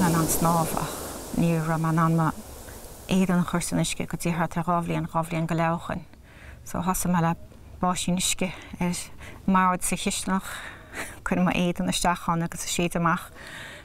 mé in ann snámh ach ní raibh mé in ann mo éadan a chur san uisce go dtí thart ar 2 bhliain, 2 bhliain go leath ó shoin. So thosaigh mé le báisín uisce ar an mbord sa chisteanach, cuireadh mo éadan isteach ann agus ag séideadh amach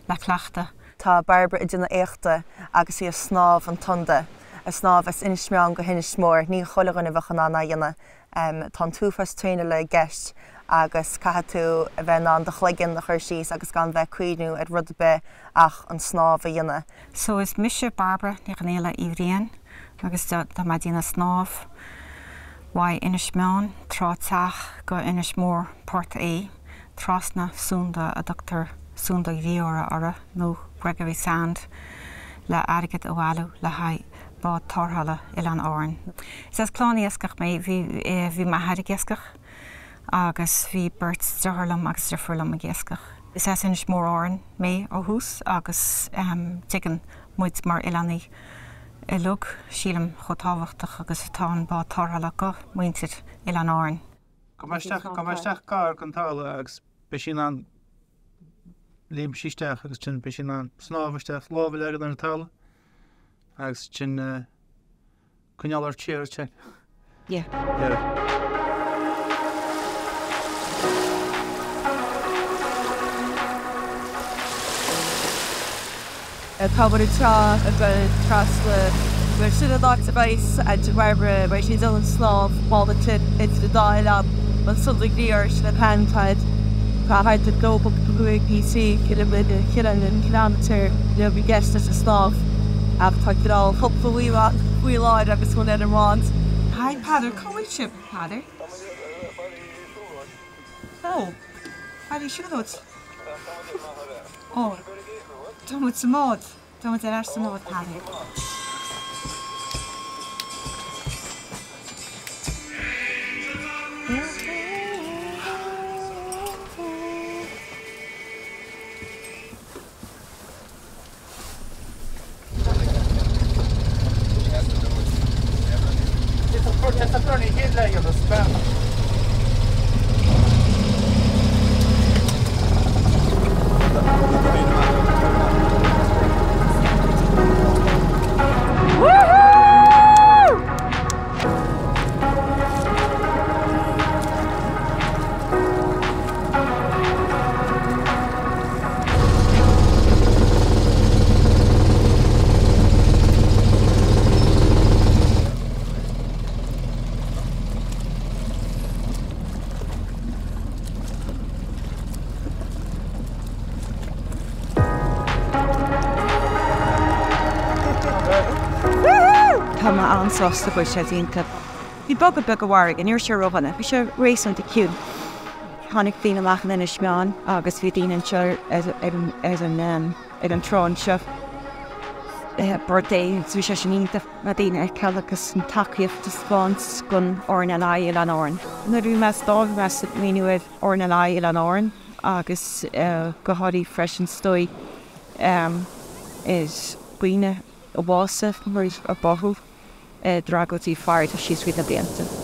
le cleachtadh. Tá Bairbre ag déanamh éachta agus í ag snámh an tSunda, ag snámh as Inis Meáin go hInis Mór. Ní chuile dhuine a bheadh in ann é a dhéanamh. Tá an t-uafás traenála i gceist agus caithfidh tú a bheith in ann do chloigeann a chur síos agus gan bheith ag cuimhniú ar rud ar bith ach an snámh a dhéanamh. So is mise Bairbre Ní Chonaola Uí Bhriain agus tá mé ag déanamh snámh uaidh Inis Meáin, Trá Teach go Inis Mór, Port Aodh, trasna Sunda a dtugtar Sunda Ghrioghaire orthu nó Gregory Sound le airgead a bhailiú le haghaidh bád tarrthála Oileáin Árann. Is as clann iascach mé, bhí bhí m'athair ag iascach agus bhí beirt deartháir liom agus deirfiúr liom ag iascach. Is as Inis Mór Árann mé ó thús agus tuigeann muid mar oileánaigh uilig, sílim, chomh tábhachtach agus atá an bád tarrthála go muintir Oileáin Árann. Gabhfaidh mé isteach, gabhfaidh mé isteach gar don talamh agus beidh sí in ann léimfidh sí isteach agus ansin beidh sí in ann snámh isteach, lámh a leagan ar an talamh agus ansin coinneáil ort siar ansin. Yeah. Yeah. Tá muid anseo ag dul trasna mar sin an áit a bheidh Auntie Barbara, beidh sí ag dul ag snámh bád ansin idir an dá oileán, an Sunda Ghrioghair sin an t-ainm atá air. Tá thart ar 2.5 kilometre i gceist leis an snámh ach tá cineál cúpla maothán faoi láthair agus muid ar an mbád. Hi Peadar, cá bhfuil sibh, Peadar? Ó, Baile Siúlóid. Ó, tá muid sa mbád, tá muid ar ais sa mbád, Peadar. Tá mé an-sásta go bhfuil sé déanta. Bhí bogadh beag i bhfarraige, ní raibh sé ródhona, bhí sé réasúnta ciúin. Tháinig daoine amach in Inis Meáin agus bhí daoine anseo ar an trá anseo i bPort Aodh agus bhí sé sin iontach na daoine a fheiceáil agus an tacaíocht a thaispeáint don RNLI Oileáin Árann. Nuair a bhí mé ag snámh bhí mé ag smaoineamh ar RNLI Oileáin Árann agus go háirithe freisin is dóigh ar dhaoine a bhásaigh nó a báthadh i dtragóidí farraige síos fríd na blianta.